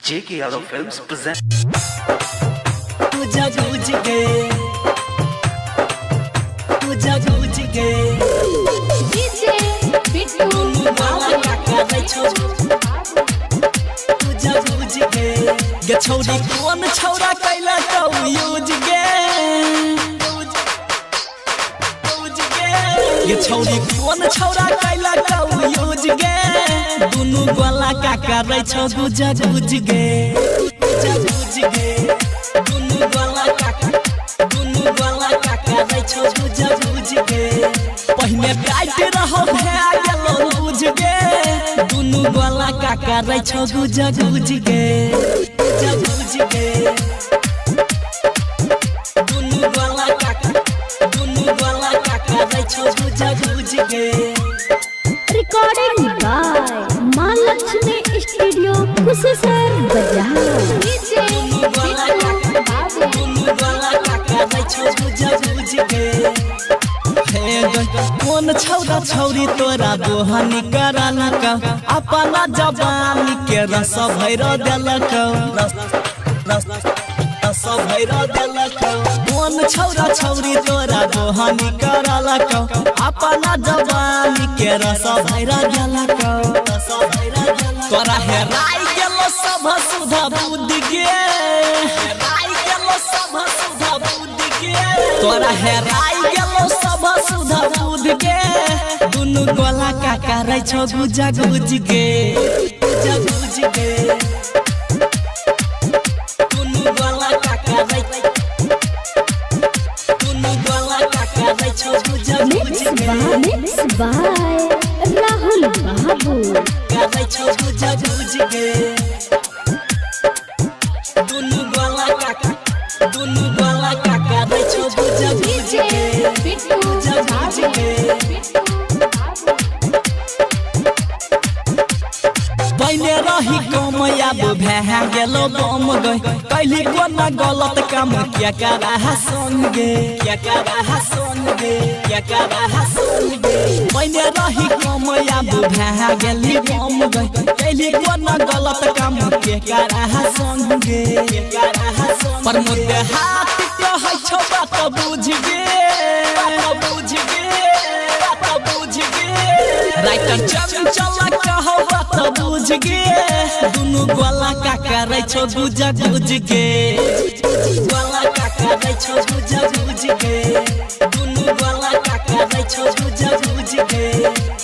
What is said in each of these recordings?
JK Yadav Films present. पूजा पूज गे, पूजा पूज गे, डीजे बिट्टू बाबा काका दै छौ। पूजा पूज गे, गे छौरी कोन छौरा कैला कौ यूज गे, यूज गे, गे छौरी कोन छौरा कैला कौ यूज गे, दुनु गोला काका दै छौ गुजा गुज गे, गुजा गुज गे, दुनु गोला काका, दुनु गोला काका दै छौ गुजा गुज गे। पहिने टाइट रहो भए गेलो लूज गे, दुनु गोला काका दै छौ गुजा गुज गे, गुजा गुज गे, दुनु गोला काका, दुनु गोला काका दै छौ गुजा गुज गे। रिकॉर्डिंग बाय मां लक्ष्मी स्टूडियो कुशेश्वर बाजार। डीजे बिट्टू बाबू दुनु गोला काका दै छौ गुजा गुज गे। हे गई कोन छौरा छौरी तोरा बोहनी करालक, अपना जवानी के रस भैर देलक, रस रस रस भैर देलक। कोन छौरा छौरी तोरा बोहनी करालक, अपना जवानी के रस भैर देलक, रस भैर देलक। तोरा हेराइ गेलो सब सुधा बुद्धि गे, हेराइ गेलो सब सुधा बुद्धि गे, तोरा हेराइ गेलो सब सुधा बुद्धि गे, दुनु गोला काका रै छौ गुजा गुज गे, गुजा गुज गे, दुनु गोला काका रै, दुनु गोला काका रै छौ गुजा गुज मिक्स गे, बाय, मिक्स बाय राहुल बाबू रै छौ गुजा गुज गे, दुनु गोला काका, दुनु गोला काका रै छौ गुजा गुज डीजे गे, बिट्टू गुजा गुज बाबू गे। पहिने रही कम आब भए गेलो बम गई, कैली कोना गलत काम क्या करा संग गे, क्या करा संग गे, क्या करा संग गे। पहिने रही कम आब भए गेली बम गई, कैली कोना गलत काम क्या करा संग गे, क्या करा संग। पर मुद्दे हाथ कहै छौ बात बुझ गे, बात बुझ गे, बात बुझ गे, राइटर चंचल कहौ बात बुझ गे, दुनु गोला काका रै छौ गुजा गुज गे, गोला काका रै छौ गुजा गुज गे, दुनु गोला काका रै छौ गुजा गुज गे।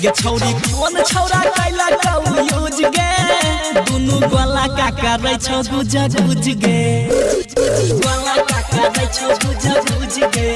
गे छौरी कोन छौरा कैला कौ यूज गे, दुनु गोला काका रै छौ गुजा गुज गे, गोला काका रै छौ गुजा गुज गे।